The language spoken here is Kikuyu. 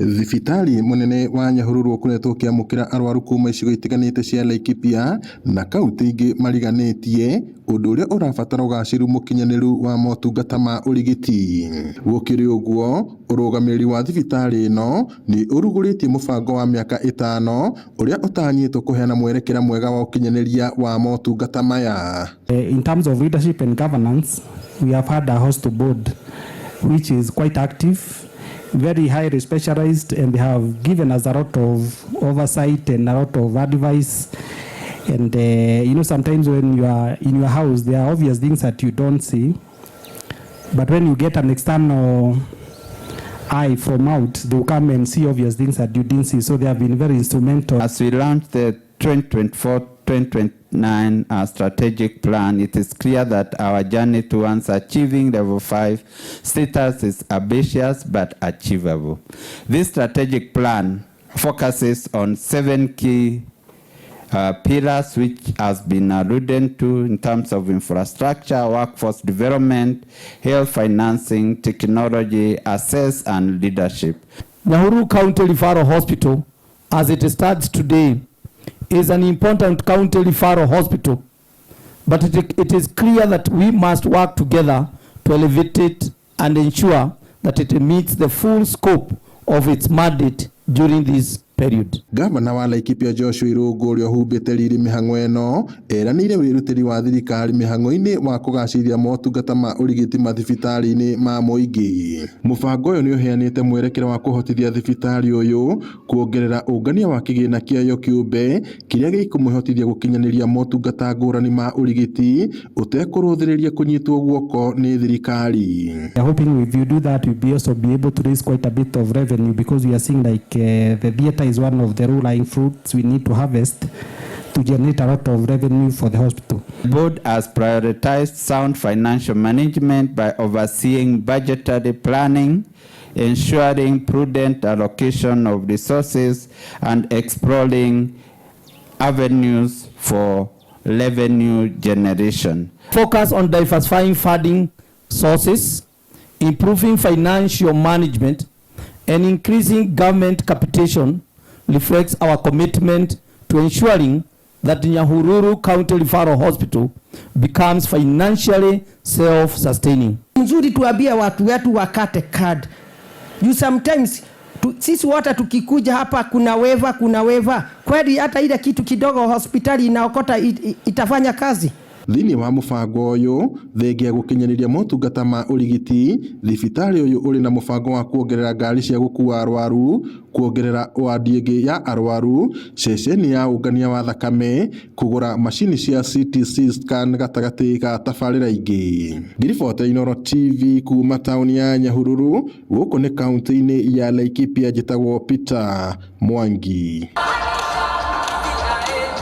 Thibitarĩ mũnene wa Nyahururu ũkoretwo ũkĩamũkĩra arwaru kuma icigo itiganĩte cia Laikipia na kauntĩ ingĩ mariganĩtie, ũndũ ũrĩa ũrabatara ũgacĩru mũkinyanĩru wa motungata ma ũrigiti. Gũkĩrĩ ũguo, ũrũgamĩrĩri wa thibitarĩ ĩno nĩ ũrugũrĩtie mũbango wa mĩaka 5 ũrĩa ũtanyĩtwo kũheana mwerekera mwega wa ũkinyanĩria wa motungata maya. In terms of leadership and governance, we have had a hospital board which is quite active, very highly specialized, and they have given us a lot of oversight and a lot of advice. And sometimes when you are in your house, there are obvious things that you don't see. But when you get an external eye from out, they will come and see obvious things that you didn't see. So they have been very instrumental. As we launch the 2024-2029 strategic plan, it is clear that our journey towards achieving level 5 status is ambitious but achievable. This strategic plan focuses on 7 key pillars, which has been alluded to in terms of infrastructure, workforce development, health financing, technology, access, and leadership. Nyahururu County Referral Hospital, as it stands today, is an important county referral hospital, but it is clear that we must work together to elevate it and ensure that it meets the full scope of its mandate during this period. Gavana wa Laikipia Joshua Irũngũ ũrĩa ũhumbĩte riri mĩhang'o ĩno eranĩire wĩrutĩri wa thirikari mĩhang'o-inĩ wa kũgacĩrithia motungata ma ũrigiti mathibitarĩ-inĩ ma mũingĩ. Mũbango ũyũ nĩ ũheanĩte mwerekera wa kũhotithia thibitarĩ ũyũ kuongerera ũngania wa kĩgĩna kĩayo kĩũmbe kĩrĩa gĩkũmĩhotithia gũkinyanĩria motungata ngũrani ma ũrigiti ũtekũrũthĩrĩria kũnyitwo guoko nĩ thirikari. We are hoping if you do that, we'll be also be able to raise quite a bit of revenue, because we are seeing like the theater is one of the low-lying fruits we need to harvest to generate a lot of revenue for the hospital. The board has prioritized sound financial management by overseeing budgetary planning, ensuring prudent allocation of resources, and exploring avenues for revenue generation. Focus on diversifying funding sources, improving financial management, and increasing government capitation reflects our commitment to ensuring that Nyahururu County Referral Hospital becomes financially self-sustaining. Mzuri tuambie watu wetu wakate card. You sometimes sisi wote tukikuja hapa kuna waiver, kuna waiver. Kweli hata ile kitu kidogo hospitali inaokota itafanya kazi. Thĩinĩ wa mũbango ũyũ thengia gũkinyanĩria motungata ma ũrigiti thibitarĩ ũyũ ũrĩ na mũbango wa kuongerera ngari cia gũkua arwaru, kuongerera wadi ĩngĩ ya arwaru, ceceni ya ũngania wa thakame, kũgũra macini cia CT scan gatagatĩ ga tabarĩra ingĩ. Ngĩribota Inooro TV kuma taũni ya Nyahururu gũkũ nĩ kaunti-inĩ ya Laikipia, njĩtagwo Peter Mwangi.